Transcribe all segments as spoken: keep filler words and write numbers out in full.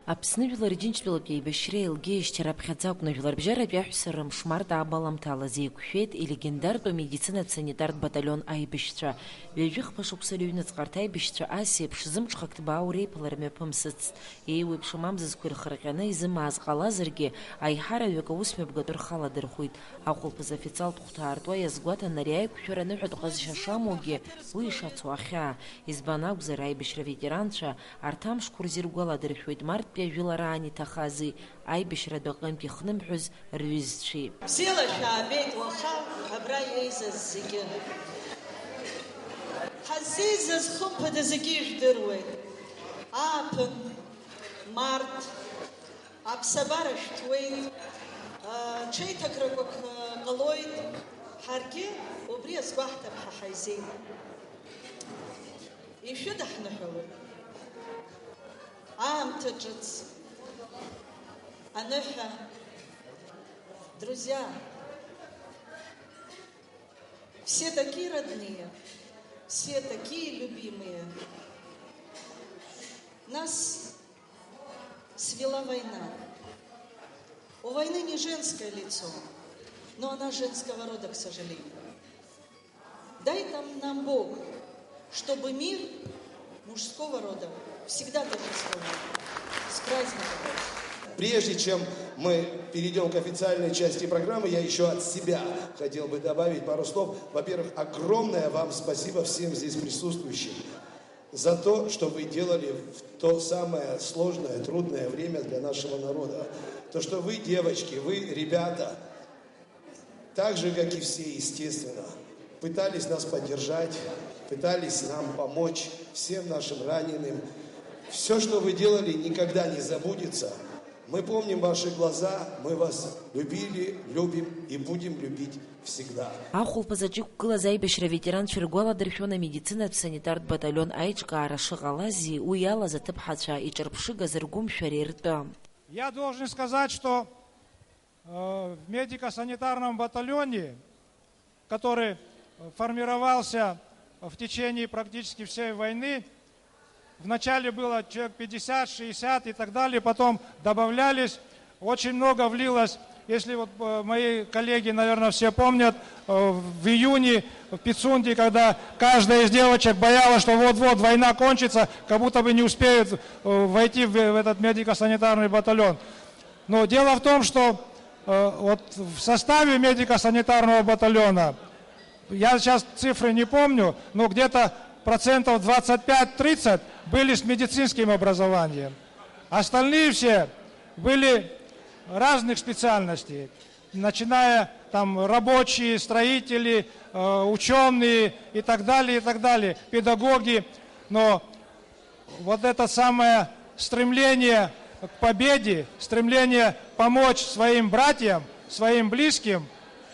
Аԥсны Жәлар Џьынџьтәылатә еибашьра еилгеижьҭеи раԥхьаӡа акәны, жәларбжьаратәи аҳәса рымш март аабаламҭалаз еиқәшәеит илегендартәу амедицинатә санитартә баталион аибашьцәа. Ҩажәи хԥа шықәса рыҩныҵҟа арҭ аибашьцәа ас еиԥш зымҽхак ҭбаау реиԥылара мҩаԥымсыцт. Еиуеиԥшым амзызқәа ирхырҟьаны изымааз ҟалазаргьы, аиҳараҩык аус мҩаԥгатәы рхаладырхәит. Ахәылԥаз официалтә хәҭа аартуа иазгәаҭан ари аиқәшәара аныҳәатә ҟазшьа шамоугьы, уи ишацу ахьаа. Избан акәзар, аибашьра ветеранцәа арҭ амшқәа рзы иргәаладыршәоит марттәи ажәылараан иҭахази, аибашьратә аҟынтә ихнымҳәыз рҩызцәеи. Бзиала шәаабеит уаха абра еизаз зегьы. Ҳаззеизаз хымԥада зегьы ижәдыруеит. Ааԥын, март, аԥсабара шәҭуеит, ҽеиҭакрақәак ҟалоит, ҳаргьы убри азгәаҳҭап ҳәа ҳаизеит. Ишәыдаҳныҳәалоит. Аамҭа ҿыц, аныҳәа, друзья, все такие родные, все такие любимые. Нас свела война. У войны не женское лицо, но она женского рода, к сожалению. Дай там нам Бог, чтобы мир мужского рода всегда торжествовал. С праздником! Прежде чем мы перейдем к официальной части программы, я еще от себя хотел бы добавить пару слов. Во-первых, огромное вам спасибо всем здесь присутствующим за то, что вы делали в то самое сложное, трудное время для нашего народа. То, что вы, девочки, вы, ребята, так же, как и все, естественно, пытались нас поддержать, пытались нам помочь, всем нашим раненым. Все, что вы делали, никогда не забудется. Мы помним ваши глаза, мы вас любили, любим и будем любить всегда. Ахәылԥазаҿ иқәгылаз аибашьра аветеранцәа иргәаладыршәон амедицинатә санитартә баталион аиҿкаара шыҟалази, уи иалаз аҭыԥҳацәа иҿырԥшыгаз ргәымшәареи ртәы. Я должен сказать, что, э, в медико-санитарном батальоне, который, э, формировался в течение практически всей войны, вначале было человек пятьдесят, шестьдесят и так далее, потом добавлялись. Очень много влилось, если вот, э, мои коллеги, наверное, все помнят, э, в июне в Пицунде, когда каждая из девочек боялась, что вот-вот война кончится, как будто бы не успеют, э, войти в, в этот медико-санитарный батальон. Но дело в том, что, э, вот в составе медико-санитарного батальона, я сейчас цифры не помню, но где-то процентов двадцать пять-тридцать были с медицинским образованием. Остальные все были разных специальностей, начиная там рабочие, строители, э, учёные и так далее, и так далее, педагоги. Но вот это самое стремление к победе, стремление помочь своим братьям, своим близким,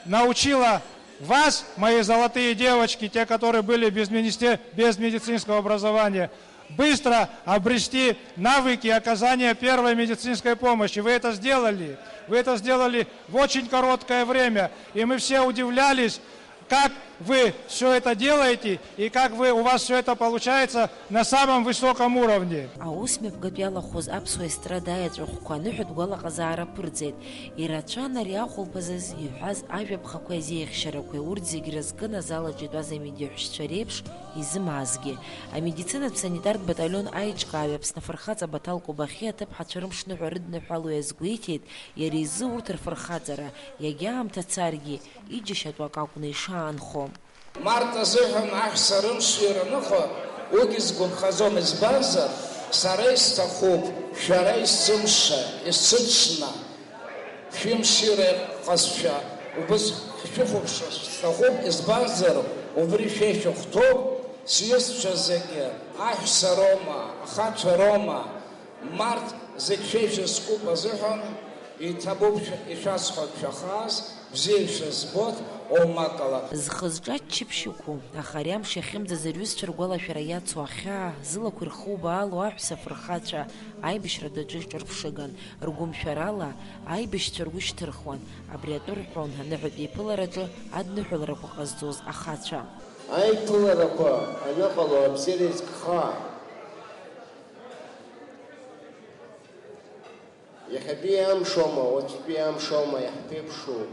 научило вас, мои золотые девочки, те, которые были без министер-, без медицинского образования, быстро обрести навыки оказания первой медицинской помощи. Вы это сделали. Вы это сделали в очень короткое время. И мы все удивлялись, как вы всё это делаете и как вы, у вас всё это получается на самом высоком уровне. Аус мҩаԥгатә иалахәыз аԥсуа естрада аеҵәахәқәа аныҳәатә гәалаҟазаара ԥырҵеит. Ирацәан ари ахәылԥазы иҳәаз ажәаԥхақәеи азеиӷьшьарақәеи, урҭ зегь рызкын азал аҿы итәаз амедиаҳәшьцәа реиԥш изымаазгьы. Амедицинатә санитартә баталион аиҿкааҩ Аԥсны афырхаҵа Баҭал Кобахьиа аҭыԥҳацәа рымшныҳәа рыдныҳәало иазгәеиҭеит, иара изы урҭ рфырхаҵара, иагьа аамҭа царгьы, иџьашьатәу акы акәны ишаанхо. Март азыҳәан аҳәса рымш ианыҟа, уигьы сгәаԥхаӡом, избанзар, сара исҭахуп, шәара есымша, есыҽны, шәымшира ҟазшәа, убыс шәыхәаԥшра сҭахуп, избанзар, убри шәа ишәыхәҭоуп, сҩызцәа зегьы, аҳәса роума, ахацәа роума, март зегь шәа ишәызкуп азыҳәан, иҭабуп шәа-, ишәасҳәап шәахааз, бзиа шәызбоит, оумакала. Зхы-зҿы аччаԥшь ықәу, аха ари амш иахьымӡаз рҩызцәа ргәалашәара иацу ахьаа, зылақәа ирхубаало аҳәса афырхацәа аибашьра даҿы рҿырԥшыган, ргәымшәарала аибашьцәа ргәы шьҭырхуан, абри атәы рҳәон аныҳәатә еиԥылараҿы адныҳәаларақәа ҟазҵоз ахацәа. Аиԥыларақәа аныҟало абзиара изкха. Иахьатәи амшоума, уаҵәтәи амшоума иаҳԥеиԥшу?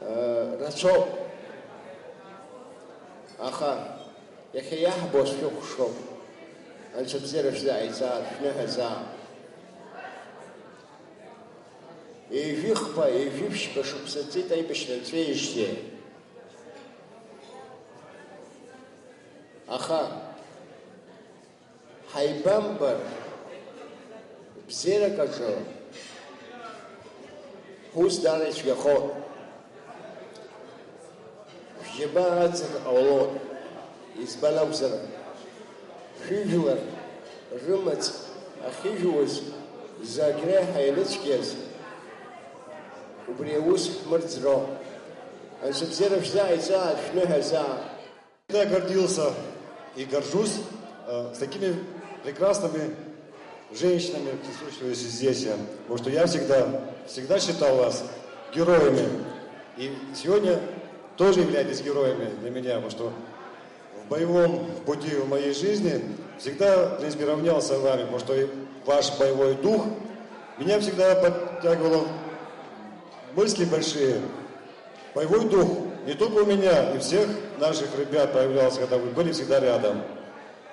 Э, рацәоуп. Аха иахьа иаҳбо шәыхәшоуп. Анцәа бзиара шәзааиҵаа, шәныҳәазаа. Ҩажәихԥа, ҩажәиԥшьба шықәса ҵит аибашьра нҵәеижьҭеи. Аха ҳаибамбар, бзиарак аҿы ҳус даара ицәгьахоит. Шәџьабаа аӡыр ҟалоит, избан акәзар, шәыжәлар рымаҵ ахьыжәуаз зегь реиҳа ирыцәгьаз убри аус ҳмырӡроуп. Анцәа бзиара шәзааиҵаа, шәныҳәазаа. Я гордился и горжусь, э, с такими прекрасными женщинами, присутствующими здесь, э, потому что я всегда, всегда считал вас героями. И сегодня тоже являетесь героями для меня, потому что в боевом пути в моей жизни всегда, в принципе, равнялся вами, потому что и ваш боевой дух меня всегда подтягивал в мысли большие. Боевой дух не только у меня, и всех наших ребят появлялся, когда вы были всегда рядом.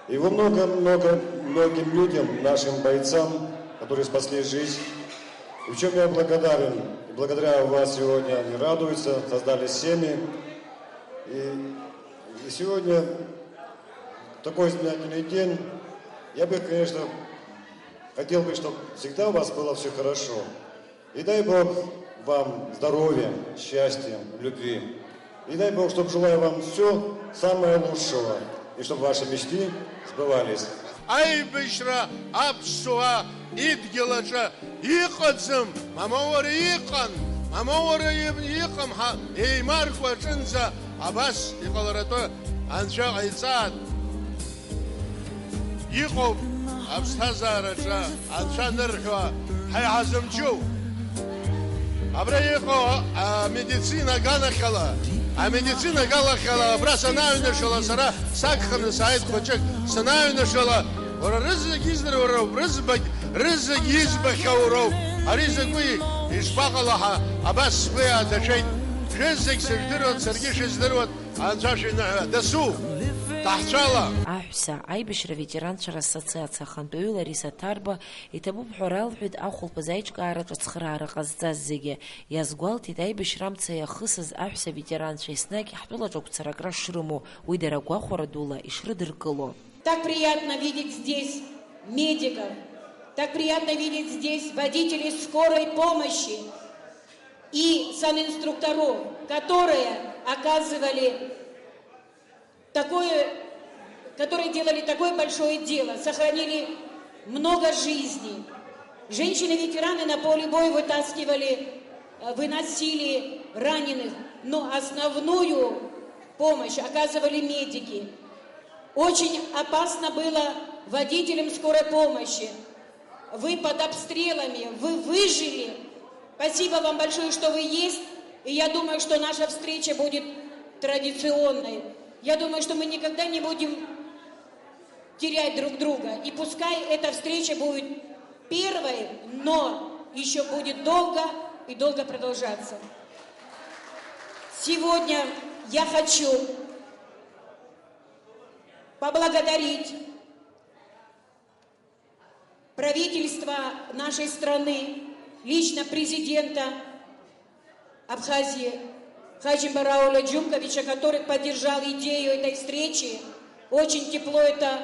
И вы много-много, многим людям, нашим бойцам, которые спасли жизнь, и в чем я благодарен. И благодаря вас сегодня они радуются, создали семьи. И, и сегодня такой знаменательный день. Я бы, конечно, хотел бы, чтобы всегда у вас было все хорошо. И дай Бог вам здоровья, счастья, любви. И дай Бог, чтобы желаю вам все самое лучшего, и чтобы ваши мечты сбывались. Аибашьра аԥсуа идгьыл аҿы иҟаӡам, мамоуара иҟан, мамоуара иҟам ҳәа еимаркуа аҿынӡа абас иҟаларатәы Анцәа ҟаиҵааит. Иҟоуп аԥсҭазаараҿы анцәа анырҳәо ҳаиҳа зымчу. Абра иҟоу амедицина аганахьала, амедицина аганахьала абра санааҩнашала, сара сагханы сааит хәыҷык, санааҩнашала, уара рызегь издыруа роуп, рызбагь, рызегь избахьоу роуп. Ари закәи, ишԥаҟало ҳа, абас сгәы иааҭашәеит. Шәызегь сыжәдыруан, саргьы шәыздыруан. Анцәа шәиныҳәа, дасу, даҳцәала! Аҳәса, аибашьра ветеранцәа рассоциациа ахантәаҩы Лариса Ҭарба иҭабуп ҳәа ралҳәеит ахәылԥаз аиҿкаараҿы ацхыраара ҟазҵаз зегьы. Иазгәалҭеит, аибашьра амца иахысыз аҳәса ветеранцәа еснагь ҳтәылаҿы агәцаракра шрымоу, уи дара гәахәара дула ишрыдыркыло. Так приятно видеть здесь медиков, так приятно видеть здесь водителей скорой помощи и санинструкторов, которые оказывали такое, которые делали такое большое дело, сохранили много жизней. Женщины-ветераны на поле боя вытаскивали, э, выносили раненых, но основную помощь оказывали медики. Очень опасно было водителям скорой помощи. Вы под обстрелами, вы выжили. Спасибо вам большое, что вы есть. И я думаю, что наша встреча будет традиционной. Я думаю, что мы никогда не будем терять друг друга. И пускай эта встреча будет первой, но еще будет долго и долго продолжаться. Сегодня я хочу поблагодарить правительства нашей страны, лично президента Абхазии Хаджимба Рауля Джумковича, который поддержал идею этой встречи, очень тепло это,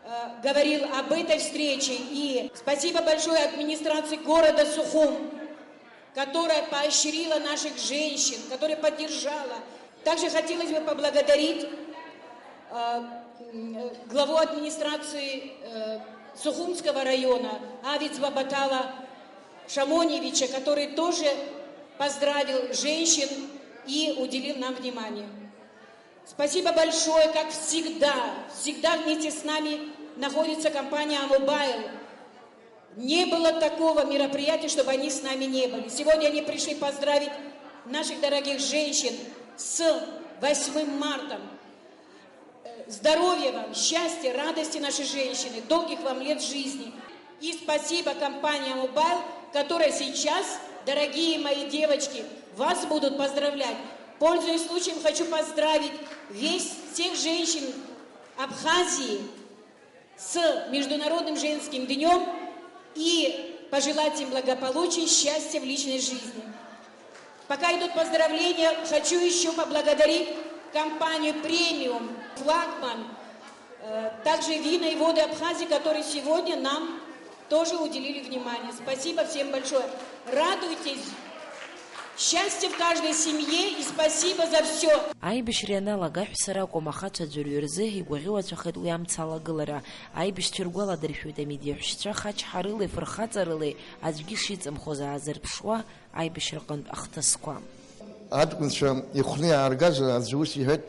э, говорил об этой встрече. И спасибо большое администрации города Сухум, которая поощрила наших женщин, которая поддержала. Также хотелось бы поблагодарить, э, м, главу администрации, э, Сухумского района Авидзва Батала Шамоневича, который тоже поздравил женщин и уделил нам внимание. Спасибо большое, как всегда. Всегда вместе с нами находится компания «Амобайл». Не было такого мероприятия, чтобы они с нами не были. Сегодня они пришли поздравить наших дорогих женщин с восьмым мартом. Э, здоровья вам, счастья, радости, наши женщины, долгих вам лет жизни. И спасибо компании Амобайл, которая сейчас, дорогие мои девочки, вас будут поздравлять. Пользуясь случаем, хочу поздравить весь, всех женщин Абхазии с Международным женским днём и пожелать им благополучия и счастья в личной жизни. Пока идут поздравления, хочу ещё поблагодарить компанию «Премиум», «Флагман», э, также «Вина и воды Абхазии», которые сегодня нам тоже уделили внимание. Спасибо всем большое. Радуйтесь. Счастья в каждой семье и спасибо за всё. Аибашьра ианалага аҳәса ракәым, ахацәа аӡәырҩы рзы игәаӷьуацәахеит уи амца алагылара. Аибашьцәа иргәаладыршәоит амедиаҳәшьцәа хачҳарылеи фырхаҵарылеи аӡәгьы шиҵамхоз аазырԥшуа, аибашьраҟынтә ахҭысқәа. Аҷкәынцәа ихәны иааргаз аӡәы ус иҳәеит,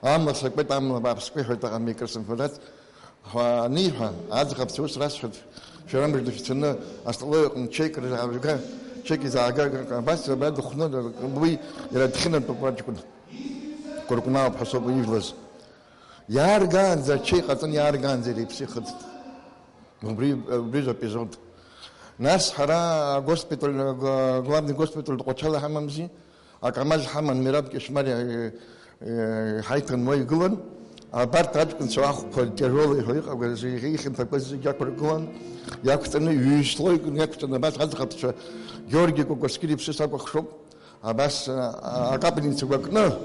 амла сакуеит, амла бааԥс сакуеит, ҳәа аҟами акыр сымфаӡац. Ҳәа аниҳәа, аӡӷабцәа ус расҳәеит, шәара мыжда шәцаны астоловаҩ аҟны чаик рзаажәга, чаик изаага, абас абра дыхәны, уи иара дхьынатәуп аҷкәын. Кәыркәналоуп ҳәа соуп ижәлаз. Иааргаанӡа, ачаи ҟаҵан иааргаанӡа иара иԥсы ихыҵт. Убри, убри аепизод. Нас ҳара агоспиталь, г-, главный госпиталь Тҟәарчал иҳамамзи, акамаз ҳаман, Мераб Кьышьмариа, э, э, ҳаиҭан уа игылан. Абарҭ аҷкәынцәа ахәқәа тяжелые ҳәа иҟақәаз, ихьанҭақәаз зегьы ақәыргылан, иақәҵаны, ҩ-слойк иақәҵаны, абас аӡӷабцәа Георги Кәакәасқьыр иԥсы сакәыхшоуп. Абас, а, акапельница гәакны,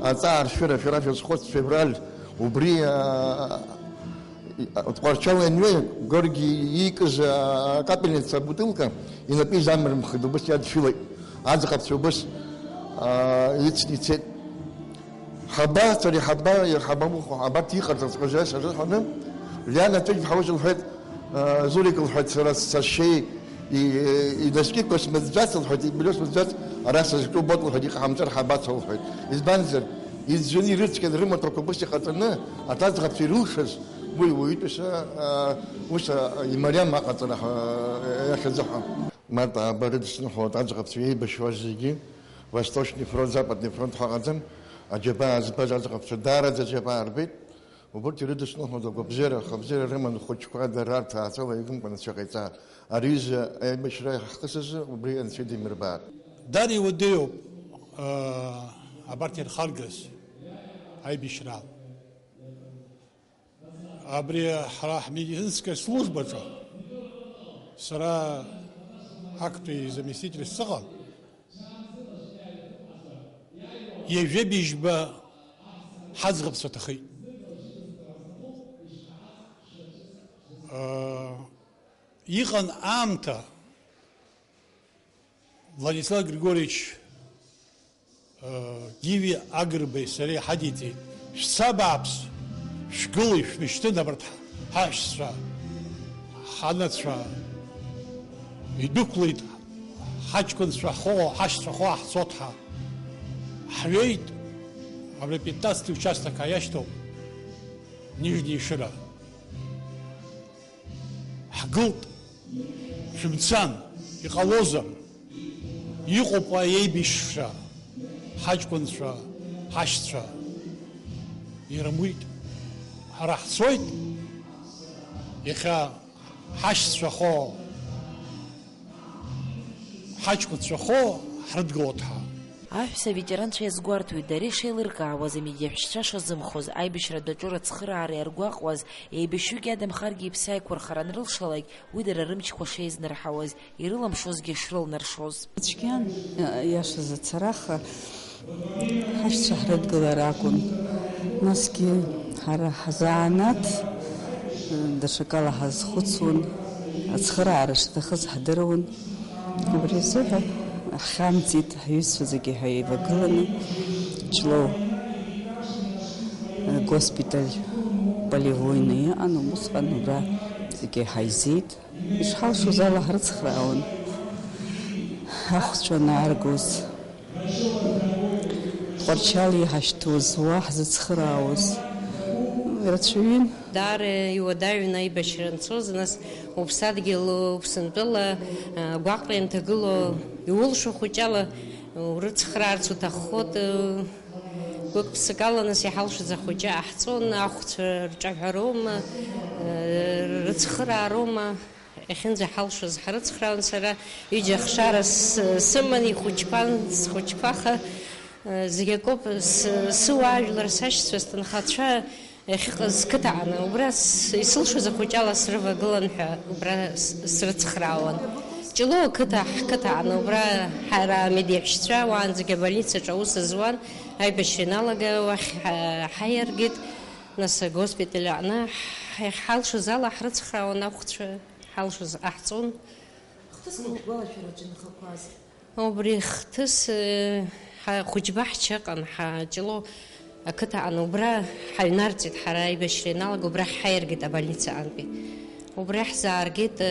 аҵааршәыра, шәара шәазхәыц, февраль, убри, а, а, Тҟәарчал ианҩеи, Георги иикыз, а, акапельница абутылка инапы изамырмхит, убыс иадшәылеит. Аӡӷабцәа убыс, а, ицны ицеит. Ҳаба, сара иҳаба, иҳабамыхәа, абарҭ иҟарҵаҵәҟьаз сазыҳәаны, Лиана Ҭыжә ҳаус лҳәеит, Зурик лҳәеит, сара сашьеи, и-, инаскьыкәа смыӡәӡәац лҳәеит, ибылио смыӡәӡәац, ара сызҿу бот лҳәеит, иҟаҳамҵар ҳабацо лҳәеит. Избанзар, иӡәӡәаны ирыцқьан рымаҭәақәа убыс иҟаҵаны, аҭаӡӷабцәа ирылшаз, уи уаҩытәыҩса, а, ус, а, имариам аҟаҵара ҳәа, а, иахьазыҳәа. Март ааба рыдысныҳәалоит аӡӷабцәа еибашьуаз зегьы, Восточный фронт, Западный фронт ҳәа ыҟаӡам, аџьабаа збаз аӡӷабцәа даараӡа аџьабаа рбеит. Убырҭ ирыдысныҳәалоит агәабзиара, ахабзиара рыман, рхәыҷқәа дара рҭаацәала еигымкәа анцәа иҟаиҵа. Ари изы аибашьра иаҳхысыз убри анцәа идимырбааит. Даара иуадаҩуп, аа, абарҭ ирхаргаз аибашьра. Абри ҳара ҳмедицинская службаҿы сара актәи заместитель сыҟан. Ҩажәа быжьба ҳаӡӷабцәа ҭахеит. Э, иҟан аамҭа, Владислав Григорьевич, э, Гиви Агрбеи сареи ҳадиҵеит, шәца абааԥс, шәгылеи, шәмышьҭын абарҭ ҳашьцәа, ҳанацәа, идәықәлеит ҳаҷкәынцәа хо, ҳашьцәа хо ҳцот ҳәа. Ҳҩеит, абри пятнадцатый участок ҳәа иашьҭоуп, Нижний Шыра. Ҳгылт, шәымцан, иҟалозар, иҟоуп уа еибашьцәа, ҳаҷкәынцәа, ҳашьцәа, ирымуит. Ҳара ҳцоит, иахьа ҳашьцәа хо, ҳаҷкәынцәа хо ҳрыдгылоит ҳәа. Аҳәса аветеранцәа иазгәарҭоит, дара ишеилыркаауаз, амедиаҳәшьцәа шазымхоз, аибашьратә аҿы рыцхыраара иаргәаҟуаз, еибашьҩык иадамхаргьы иԥсы аиқәырхара анрылшалак, уи дара рымчқәа шеизнарҳауаз, ирылымшозгьы шрылнаршоз. Цәгьан, иашаз ацара, аха ҳашьцәа ҳрыдгылар акәын. Насгьы ҳара ҳзанааҭ даҽакала ҳазхәыцуан, ацхыраара шаҭахыз ҳдыруан. Убри азыҳәа ҳхьамҵит, ҳҩызцәа зегьы ҳаивагыланы, Ҷлоу, э, госпиталь полевойны иҟан, убысҟан убра зегьы ҳаизеит. Ишҳалшоз ала ҳрыцхраауан. Ахәцәа анааргоз, Тҟәарчал иҳашьҭуаз, уа ҳзыцхраауаз ирацәаҩын. Даара иуадаҩын аибашьра анцоз, нас уԥсадгьыл, уԥсынтәыла, а, гәаҟра ианҭагылоу, иулшо хәыҷала урыцхраарц уҭаххоит, гәык-ԥсыкала, нас иҳалшоз ахәыҷы ҟаҳҵон, ахәцәа рҿаҳәароума, а, рыцхыраароума, Иахьынӡаҳалшоз ҳрыцхраауан, сара ҩыџьа ахшара с-, сыман, ихәыҷқәан, схәыҷқәаха, э, зегь акоуп, с-, сыуаажәлар, сашьцәа, сҭынхацәа ахьыҟаз қыҭа аҟны, убра с-, исылшоз ахәыҷала срывагылан ҳәа, убра с-, срыцхраауан. Ҷлоу ақыҭа, ҳқыҭа аҟны, убра ҳара амедеҳәшьцәа, уаанӡагьы абольницаҿы аус зуан, аибашьра иналага уахь ҳа-, ҳаиаргеит, нас агоспиталь аҟны ҳ-, ҳалшоз ала ҳрыцхраауан ахәцәа. Ҳалшоз ҟаҳҵон. Хҭыск лгәалашәараҿы инхақәаз. Убри хҭыс, э, ҳа-, хәыҷбаҳча ыҟан, ҳаҷлоу ақыҭа аҟны, убра ҳаҩнарҵеит, ҳара аибашьра ианалага, убрахь ҳаиаргеит абольница аҟынтәи. Убра ҳзааргеит, э,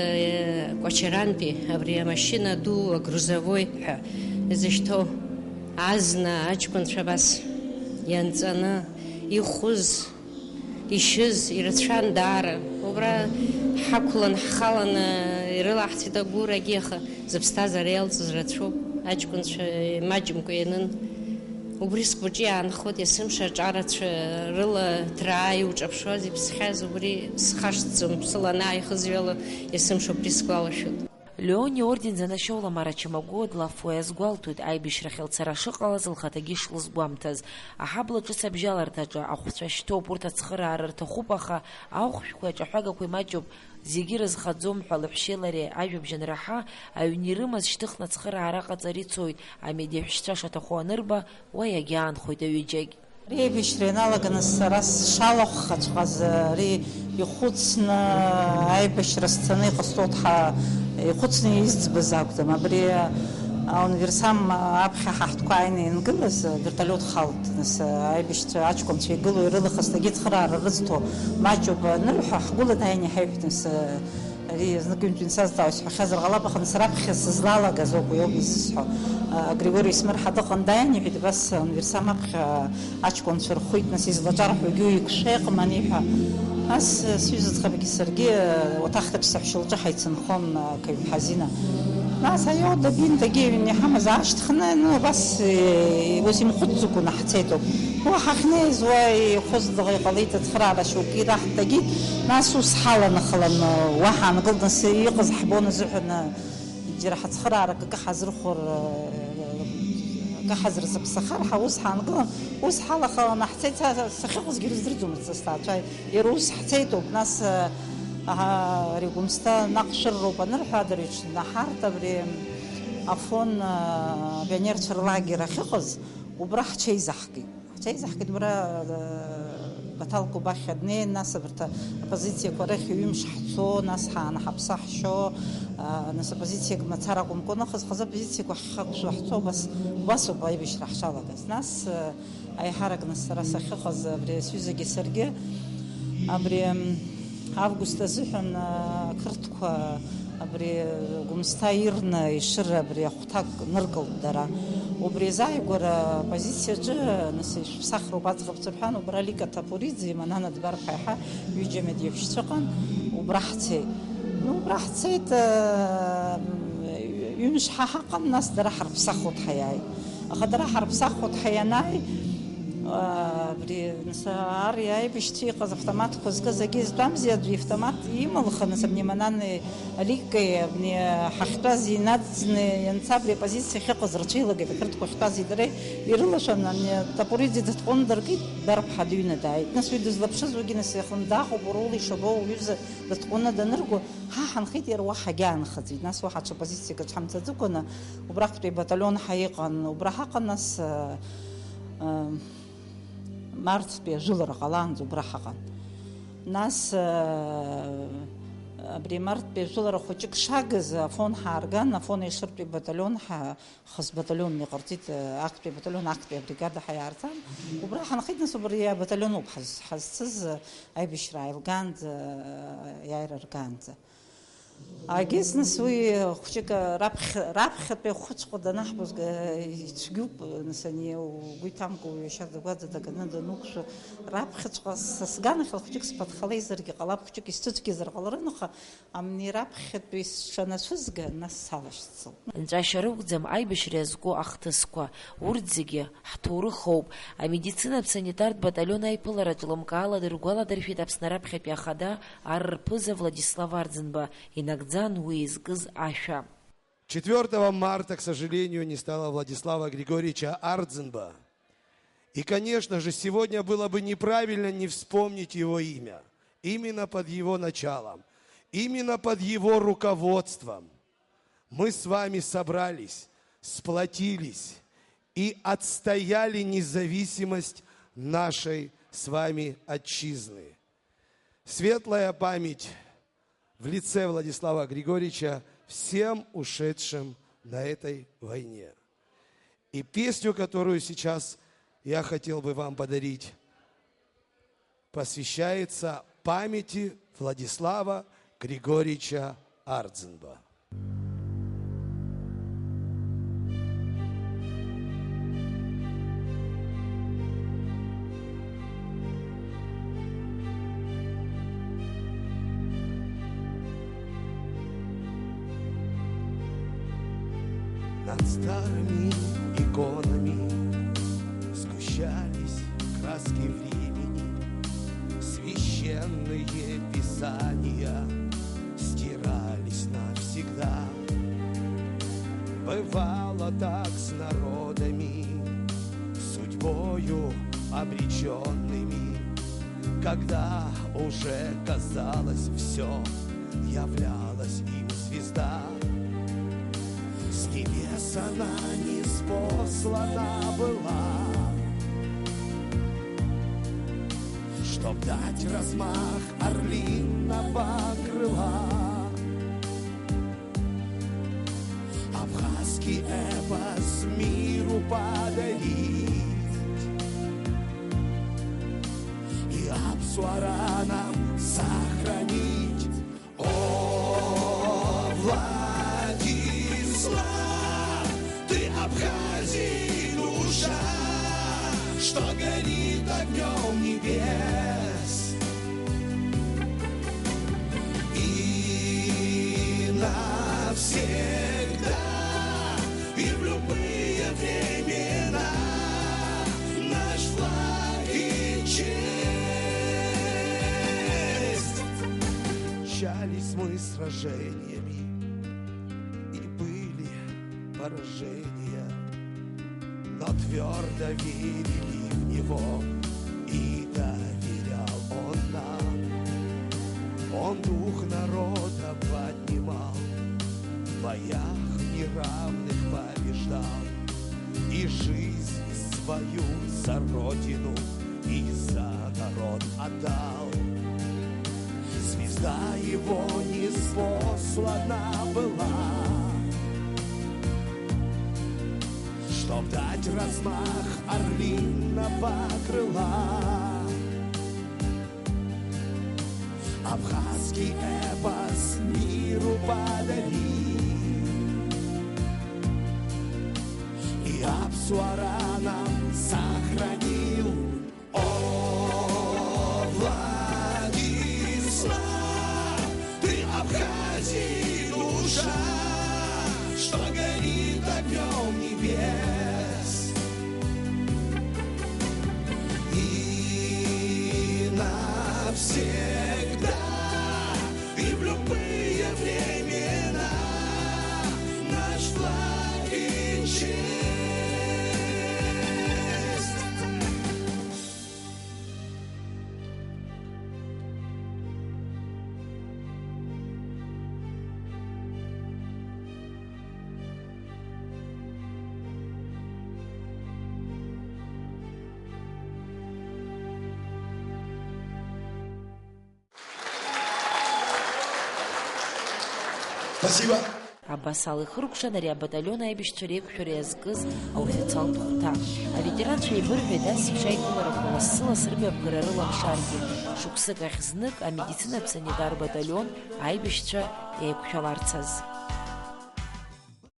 Кәачарантәи, абри амашьына ду, агрузовой ҳәа изышьҭоу азна аҷкәынцәа абас ианҵаны, ихәыз, ишьыз ирацәан даара. Убра ҳақәлан, ҳхаланы ирылаҳҵеит агәырагьы, аха зыԥсҭазаара иалҵыз рацәоуп, аҷкәынцәа маҷымкәа ианын. Убри сгәаҿы иаанхоит есымша аҿарацәа рыла ҭраа иуҿаԥшуаз, иԥсхьаз, убри схашҭӡом, сыланааихызҩала есымша убри сгәалашәоит. Леон иорден занашьоу Ламара Чамагәуа длафуа иазгәалҭоит, аибашьрахь лцара шыҟалаз лхаҭагьы шлызгәамҭаз. Аҳабла ҿыц абжьаларҭаҿы ахәцәа шьҭоуп, урҭ ацхыраара рҭахуп, аха ахәшәқәеи аҿаҳәагақәеи маҷуп, зегьы рызхаӡом ҳәа лаҳәшьеи лареи ажәабжь анраҳа, аҩн ирымаз шьҭыхны ацхыраара ҟаҵара ицоит, амедеҳәшьцәа шаҭаху анырба, уа иагьаанхоит аҩыџьагь. Реибашьра ианалаганы сара сшалахәхаҵәҟьаз, ари ихәыцны аибашьра сцаны иҟасҵо ҭҳа-, ихәыцны изӡбаз акәӡам. Абри ауниверсам аԥхьа ҳа ҳтәқәа ааины иангылаз, вертолиот халт, нас, аибашьцәа аҷкәынцәа игылоу ирылахаз, дагьыцхыраара рызҭо маҷуп анырҳәа, ҳгәыла дааины иҳаиҳәеит, нас, Ари знык ҩынтә инсазҵаауа исҳәахьазар ҟалап, аха нас раԥхьа сызлалагаз ауп уи ауп изысҳәо. А, Григори Есмырҳа дыҟан, дааин, иҳәеит, абас ауниверсам аԥхьа аҷкәынцәа рхәит, нас излаҿарҳәогьы уи иқәшәа иҟаман иҳәа. Нас, э, сҩыза ӡӷабгьы саргьы, э, уаҭахк аҿы саҳәшьа лҿы ҳаицынхон, э, Каҩԥҳа Зина. Нас аиода бинтагьы иҩны иҳамаз аашьҭхны, ну, абас, э, ус имхәыцӡакәа наҳцеит ауп. Уа ҳахьнеиз, уа ихәызлаҟа иҟалеит, ацхыраара шьоукы ираҳҭагьы, нас ус ҳаланахалан, уа ҳаангылт, нас иҟаз ҳбон азыҳәан, џьара ҳацхыраарак акы ҳазырхәар, акы ҳазырзыԥсахар ҳәа ус ҳаангылан, ус ҳалахалан ҳцеит, са сахьыҟазгьы рыздырӡомызт са сҭаацәа, иара ус ҳцеит ауп, нас, аа, ари Гәымсҭа наҟ шәырроуп анырҳәа, адырҩаҽны ҳарҭ абри Афон, аа, апионерцәа рлагер ахьыҟаз, убра ҳҽеизаҳкит. Ҳҽеизаҳкит, убра, э, Баҭал Кобахьиа днеин, нас абарҭ апозициақәа рахь ҩымш ҳцо, нас ҳааны ҳаԥсы ҳшьо, а, нас апозициак мацара акәымкәа, нахыс хазы апозициақәа ҳхақәшәо ҳцо, убас, убасоуп аибашьра ҳшалагаз. Нас, э, аиҳарак нас сара сахьыҟаз, абри сҩызагьы саргьы, абри, м, август азыҳәан, э, ақырҭқәа, абри, э, Гәымсҭа Ирна Ешыра абри ахә- ҭак ныркылт дара. Убри азааигәара апозициаҿы, нас, ишәыԥсахроуп аӡӷабцәа рҳәан, убра Лика Ҭапуриӡе, Манана Дбарԥҳа иаҳа ҩыџьа медеҳәшьцәа ыҟан, убра ҳцеит. Ну, убра ҳцеит, э, ҩымш ҳа ҳаҟан, нас дара ҳарԥсахуа ҳаиааит. Аха дара ҳарԥсахуа ҳаианааи, э, абри, нас, ар иааибашьцәа иҟаз автоматқәа зкыз агьи зтәамзи, аӡәы автомат имылхын, нас абни Манана Аликеи абни ҳахьтәаз инадҵны ианца абри апозициа ахьыҟаз рҽеилагеит, ақырҭқәа ахьтәаз идареи ирылашәан, абни Тапуриӡе дыҭҟәаны дыркит, Дарԥҳа дыҩны дааит. Нас уи дызлаԥшыз уигьы нас ихындаахуп, уара ула ишабо уҩыза дыҭҟәаны данырго, ҳа ҳанхеит, иара уаҳагьы аанхаӡеит. Нас уаҳа ҽа позициак аҿ ҳамцаӡыкәаны, убрахьтәи абаталион ҳа иҟан, убра ҳаҟан, нас, э, э, Марттәи ажәылара ҟалаанӡа убра ҳаҟан. Нас, э, абри марттәи ажәылара хәыҷык шагыз Афон ҳаарган, Афон Ешыртәи баталион ҳа-, хыс баталионны иҟарҵеит, э, актәи абаталион, актәи абригада ҳа иаарцан. Убра ҳанхеит, нас убри абаталион ауп ҳаз-, ҳазцыз, э, аибашьра ааилгаанӡа, э, аиааира ргаанӡа. Агьыс, нас, уи хәҷык раԥхьа, раԥхьатәи ахәыцәҟа данаҳбоз, ицәгьоуп, нас, ани угәы иҭамкәа уи ашьа дагәаӡа даганы дануқәшәа, раԥхьаҵәҟьа са сганахьала хәҷык сԥаҭхалеизаргьы ҟалап, хәҷык исцәыцәгьазар ҟаларын, аха амни раԥхьатәи сҽанацәызга, нас салашьцылт. Нҵәашьа рықәӡам аибашьра иазку ахҭысқәа, урҭ зегьы ҳҭоурых ауп. Амедицинатә санитартә баталион аиԥылараҿ лымкаала дыргәаладыршәеит Аԥсны раԥхьатәи ахада Ар рԥыза Владислав Арӡынба. нагӡан уи изкыз ашәа. Четвёртого марта, к сожалению, не стало Владислава Григорьевича Ардзинба. И, конечно же, сегодня было бы неправильно не вспомнить его имя. Именно под его началом, именно под его руководством мы с вами собрались, сплотились и отстояли независимость нашей с вами отчизны. Светлая память в лице Владислава Григорьевича всем ушедшим на этой войне. И песню, которую сейчас я хотел бы вам подарить, посвящается памяти Владислава Григорьевича Ардзинба. Над старыми иконами сгущались краски времени, священные писания стирались навсегда. Бывало так с народами, судьбою обречёнными, когда уже казалось всё, являлась им звезда. С небес она ниспослана была, чтоб дать размах орлиного крыла. Абхазский эпос миру подарить и Аԥсуара нам сохранить. О, Владислав, ты Абхазии душа, что горит огнём небес. И навсегда, и в любые времена наш флаг и честь. Мчались мы сражениями, и были поражения, но твёрдо верили в него, и доверял он нам. Он дух народа поднимал, в боях неравных побеждал, и жизнь свою за Родину и за народ отдал. Звезда его ниспослана была, чтоб дать размах орлиного крыла. Абхазский эпос миру подарил и Аԥсуара нам сохранил. О, Владислав, ты Абхазии душа, что горит огнём небес. И навсегда, и в любые времена наш флаг и честь. Спасибо. Абас ала ихыркәшан ари абаталион аибашьцәа реиқәшәара иазкыз аофициалтә хәҭа. Аветеранцәа еибырҳәеит ас еиԥш аиԥыларақәа лассы-ласс рымҩаԥгара рыламшаргьы. Шықәсык ахь знык амедицинатә санитар баталион аибашьцәа еиқәшәаларц азы.